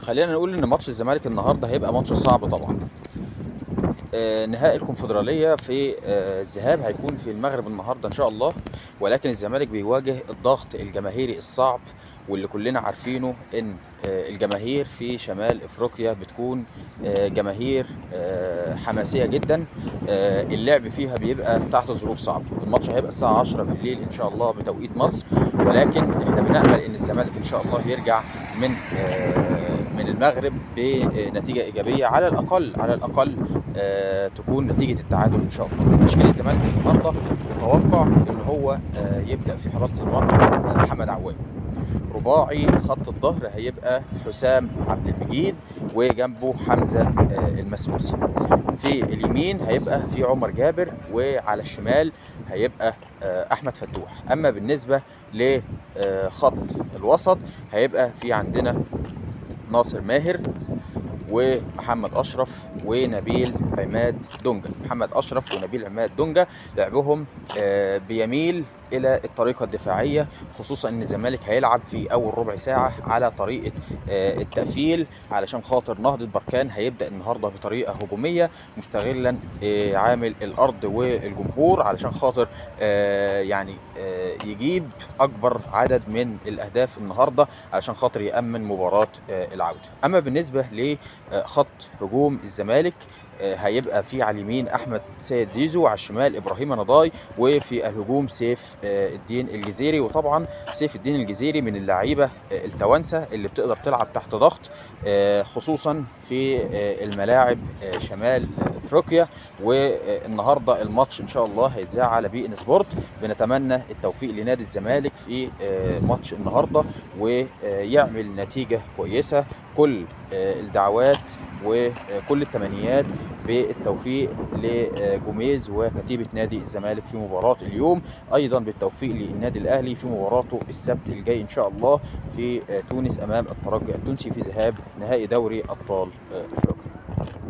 خلينا نقول ان ماتش الزمالك النهارده هيبقى ماتش صعب طبعا. نهائي الكونفدراليه في الذهاب هيكون في المغرب النهارده ان شاء الله، ولكن الزمالك بيواجه الضغط الجماهيري الصعب واللي كلنا عارفينه ان الجماهير في شمال افريقيا بتكون جماهير حماسية جدا. اللعب فيها بيبقى تحت ظروف صعبة. الماتش هيبقى الساعة 10 بالليل ان شاء الله بتوقيت مصر، ولكن احنا بنأمل ان الزمالك ان شاء الله يرجع من المغرب بنتيجة ايجابية، على الاقل على الاقل تكون نتيجة التعادل ان شاء الله. تشكيل الزمالك النهارده متوقع ان هو يبدا في حراسة المرمى محمد عواد. رباعي خط الظهر هيبقى حسام عبد المجيد وجنبه حمزة المسلوسي. في اليمين هيبقى في عمر جابر، وعلى الشمال هيبقى احمد فتوح. اما بالنسبة لخط الوسط هيبقى في عندنا ناصر ماهر ومحمد اشرف ونبيل عماد دونجا. محمد اشرف ونبيل عماد دونجا لعبهم بيميل الى الطريقة الدفاعية، خصوصا ان الزمالك هيلعب في اول ربع ساعة على طريقه التقفيل علشان خاطر نهضة بركان هيبدا النهارده بطريقة هجومية مستغلا عامل الارض والجمهور علشان خاطر يعني يجيب اكبر عدد من الاهداف النهارده علشان خاطر يامن مباراة العودة. اما بالنسبة لخط هجوم الزمالك هيبقى في على اليمين احمد سيد زيزو، وعلى الشمال ابراهيم نضاي، وفي الهجوم سيف الدين الجزيري. وطبعا سيف الدين الجزيري من اللعيبة التوانسة اللي بتقدر تلعب تحت ضغط، خصوصا في الملاعب شمال افريقيا. والنهارده الماتش ان شاء الله هيتذاع على بي ان سبورت. بنتمنى التوفيق لنادي الزمالك في ماتش النهارده ويعمل نتيجة كويسة. كل الدعوات وكل التمنيات بالتوفيق لجوميز وكتيبة نادي الزمالك في مباراة اليوم، أيضا بالتوفيق للنادي الأهلي في مباراته السبت الجاي إن شاء الله في تونس أمام الترجي التونسي في ذهاب نهائي دوري أبطال أفريقيا.